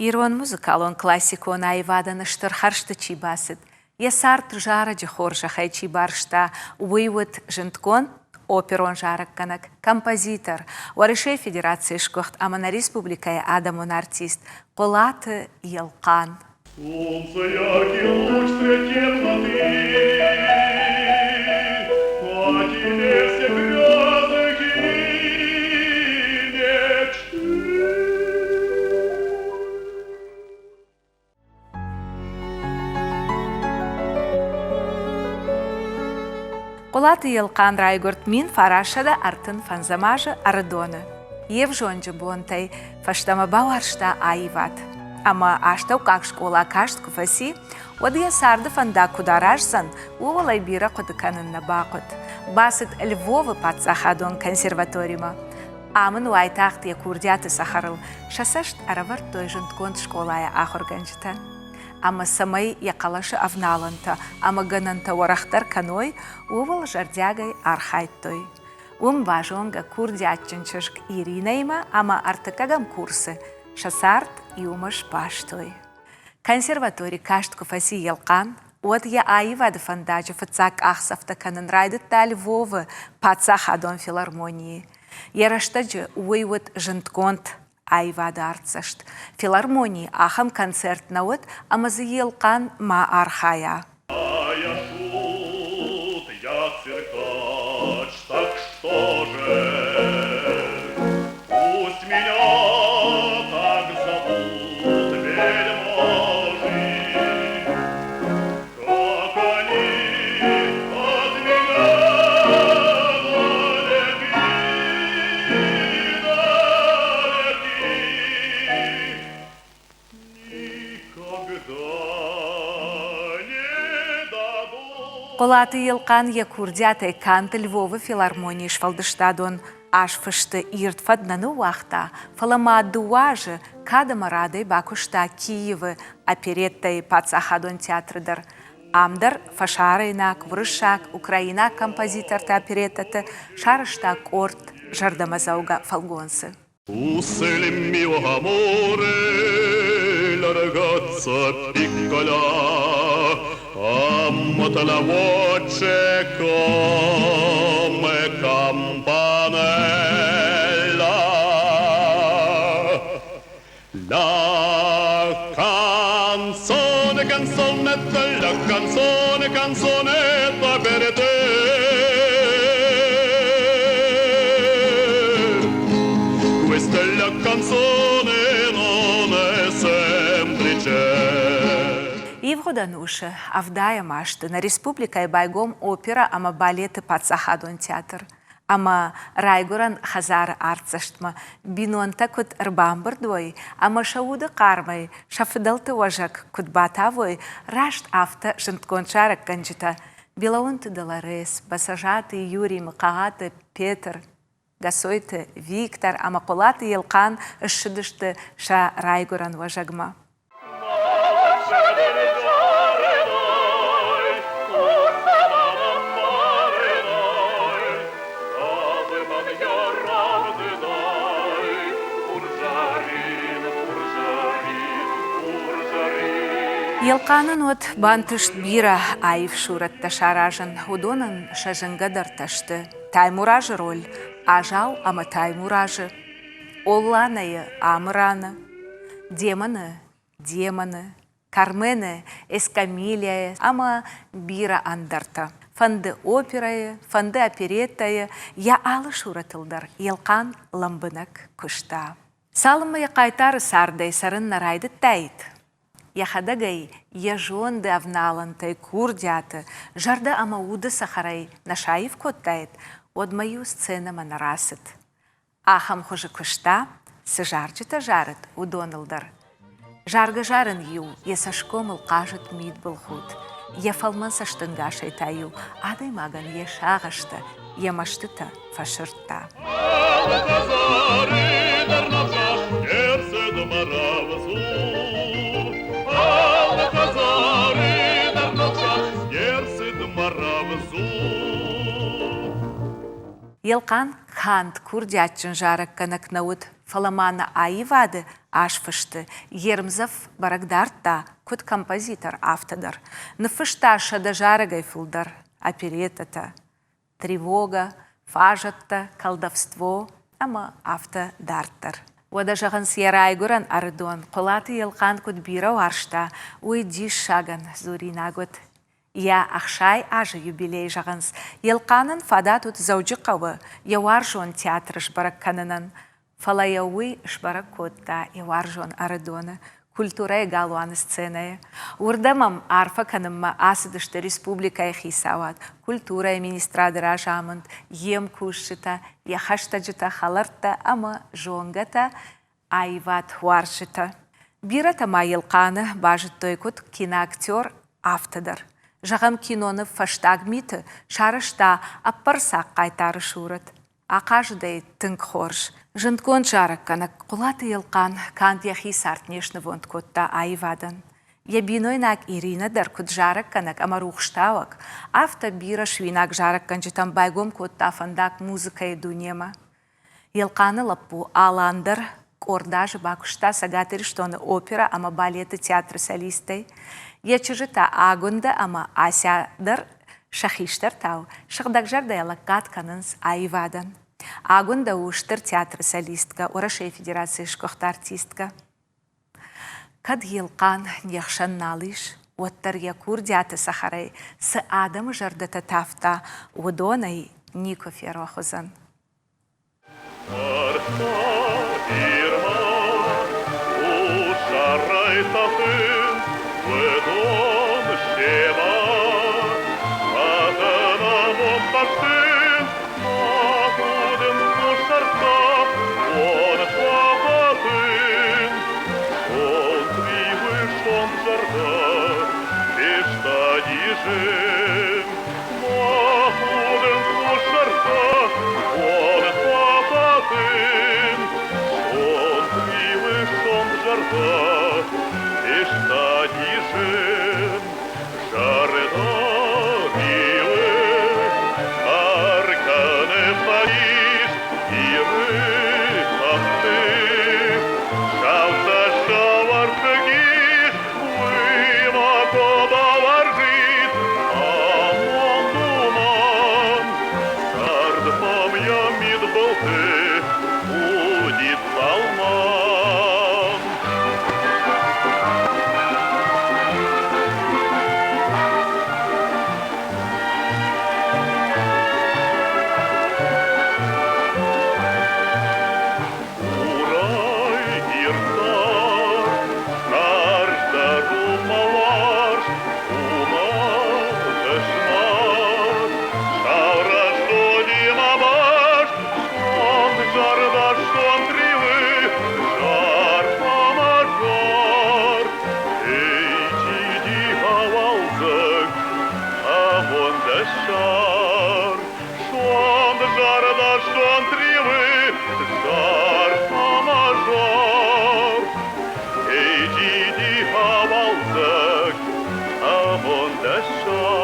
Ирон музыкалон классикон аивадӕн стыр хӕрзты чи бацыд, йӕ цард зарӕджы хорзӕхӕй чи барста, уый уыд зындгонд оперон зарӕггӕнӕг, композитор, Уӕрӕсейы Федерацийы сгуыхт ӕмӕ нӕ республикӕйы адӕмон артист Хъуылаты Елхъан. Солнце яркий луч средь темноты, О тебе все грезы и мечты. Хъуылаты Елхъан райгуырд 1935 азы Ӕрыдоны. Йе взонджы бонтӕй фӕстӕмӕ бауарзта аивад. Ӕмӕ астӕуккаг скъола каст куы фӕци, уӕд йӕ царды фӕндаг куыд араздзӕн, ууыл ӕй бирӕ хъуыды кӕнын нӕ бахъуыд. Бацыд Львовы паддзахадон консерваторимӕ. Ам ын уайтагъд йӕ курдиаты цӕхӕрыл сӕ цӕст ӕрӕвӕрдтой зындгонд скъолайы ахуыргӕнджытӕ. Ӕмӕ цӕмӕй йӕ хъӕлӕсы авналӕнтӕ ӕмӕ гӕнӕнтӕ уӕрӕхдӕр кӕной, ууыл зӕрдиагӕй архайдтой. Уым базонгӕ курдиатджын чызг Иринӕимӕ ӕмӕ ӕртыккӕгӕм курсы сӕ цард иумӕ сбастой. Консерватори каст куы фӕци Елхъан, уӕд йӕ аивады фӕндаджы фыццаг къахдзӕфтӕ кӕнын райдыдта Львовы паддзахадон филармонийы. Йӕ рӕстӕджы уый уыд зындгонд аивады артдзӕст. Филармонийы ахӕм концерт нӕ уыд, ӕмӕ дзы Елхъан ма архайа. Я шут, я циркач, так что же? Пусть меня так зовут вельможи, как они от меня далеки, далеки. Хъуылаты Елхъан йӕ курдиатӕй канд Львовы филармонийы сфӕлдыстадон азфысты ирд фӕд нӕ ныууагъта, фӕлӕ ма дыууӕ азы кад ӕмӕ радӕй бакуыста Киевы опереттӕйы паддзахадон театры дӕр. Ам дӕр фӕсарӕйнаг, уырыссаг, украинаг композиторты опереттӕты сарӕзта къорд зӕрдӕмӕдзӕугӕ фӕлгонцы. Tu sei il mio amore, la ragazza piccola, amata la voce come campanella. La canzone, canzonetta, la canzone, canzonetta per te. Questa è la canzone, non è semplice. Ивгъуыд ӕнусы ӕвдайӕм азты нӕ республикӕйы байгом оперӕ ӕмӕ балеты паддзахадон театр. Ӕмӕ райгуырӕн хӕдзары артдзӕстмӕ бинонтӕ куыд ӕрбамбырд уой ӕмӕ сӕ уды хъармӕй сӕ фыдӕлты уӕзӕг куыд батавой, раст афтӕ зындгонд зарӕггӕнджытӕ Белаунты Долорес, Бӕцӕзаты Юрий, Мхъагъаты Петр, Гасойты Виктор ӕмӕ Хъуылаты Елхъан ссыдысты сӕ райгуырӕн уӕзӕгмӕ. Елхъанӕн уӕд бантыст бирӕ аив сурӕттӕ саразын, уыдонӕн сӕ зынгӕдӕртӕ сты Таймуразы роль Азау ӕмӕ Таймуразы, Олланӕйы Амыраны, Демоны Демоны, Кармены Эскамильяйы ӕмӕ бирӕ ӕндӕртӕ. Фӕнды оперӕйы, фӕнды опереттӕйы йӕ алы сурӕтыл дӕр Елхъан лӕмбынӕг куыста. Цалынмӕ йӕ хъайтары цардӕй цӕрын нӕ райдыдтаид, йӕхӕдӕг ӕй йӕ зонды авналӕнтӕй, курдиаты, зӕрдӕ ӕмӕ уды цӕхӕрӕй нӕ саив кодтаид, уӕдмӕ-иу сценӕмӕ нӕ рацыд. Ахӕм хуызы куыста, цы зарджытӕ зарыд, уыдоныл дӕр. Заргӕ-зарын-иу йӕ цӕсгомыл хъазыд мидбылхудт, йӕ фӕлмӕн цӕстӕнгасӕй та-иу адӕймагӕн йӕ сагъӕстӕ, йӕ мӕстытӕ фӕсырдта. Елхъан. Канд курдиатджын зарӕггӕнӕг нӕ уыд, фӕлӕ ма нӕ аивады азфысты йе рмдзӕф бӕрӕг дардта, куыд композитор, афтӕ дӕр. Ныффыста 100 зарӕгӕй фылдӕр опереттӕтӕ, тревога, фазӕттӕ, колдовство ӕмӕ афтӕ дарддӕр. Уӕдӕ зӕгъынц, йӕ райгуырӕн Ӕрыдон Хъуылаты Елхъан куыд бирӕ уарзта, уый диссагӕн дзуринаг уыд. Йӕ 60 азы юбилей, зӕгъынц, Елхъанӕн фадат уыд Дзӕуджыхъӕуы йӕ уарзон театры сбӕрӕг кӕнынӕн. Фӕлӕ йӕ уый сбӕрӕг кодта йӕ уарзон Ӕрыдоны культурӕйы галуаны сценӕйы. Уырдӕм ӕм арфӕ кӕнынмӕ ацыдысты республикӕйы хицауад, культурӕйы министрады разамынд, йе мкусджытӕ, йӕ хӕстӕджытӕ, хӕлӕрттӕ ӕмӕ зонгӕтӕ, аивадуарзджытӕ. Бирӕтӕ ма Елхъаны базыдтой куыд киноактер, афтӕ дӕр. Зӕгъӕм, киноныв «Фӕстаг миты» сарӕзта ӕппӕрцаг хъайтары сурӕт. Ахъазыд ӕй тынг хорз. Зындгонд зарӕггӕнӕг Хъуылаты Елхъан канд йӕхи цард не снывонд кодта аивадӕн. Йӕ бинойнаг Иринӕ дӕр куыд зарӕггӕнӕг ӕмӕ рухстауӕг, афтӕ бирӕ суинаг зарӕггӕнджытӕн байгом кодта фӕндаг музыкӕйы дунемӕ. Елхъаны лӕппу Алан дӕр къорд азы бакуыста Цӕгат Ирыстоны оперӕ ӕмӕ балеты театры солистӕй. Йӕ чызджытӕ Агуындӕ ӕмӕ Ася дӕр сӕ хистӕртау сыгъдӕгзӕрдӕйӕ лӕггад кӕнынц аивадӕн. Агуындӕ у Стыр театры солисткӕ, Уӕрӕсейы Федерацийы сгуыхт артисткӕ. Кӕд Елхъан не хсӕн нал ис, уӕддӕр йӕ курдиаты цӕхӕрӕй цы адӕмы зӕрдӕтӕ тавта, уыдонӕй никуы ферох уыдзӕн. Ей, диди, хавалзак, амон дашар.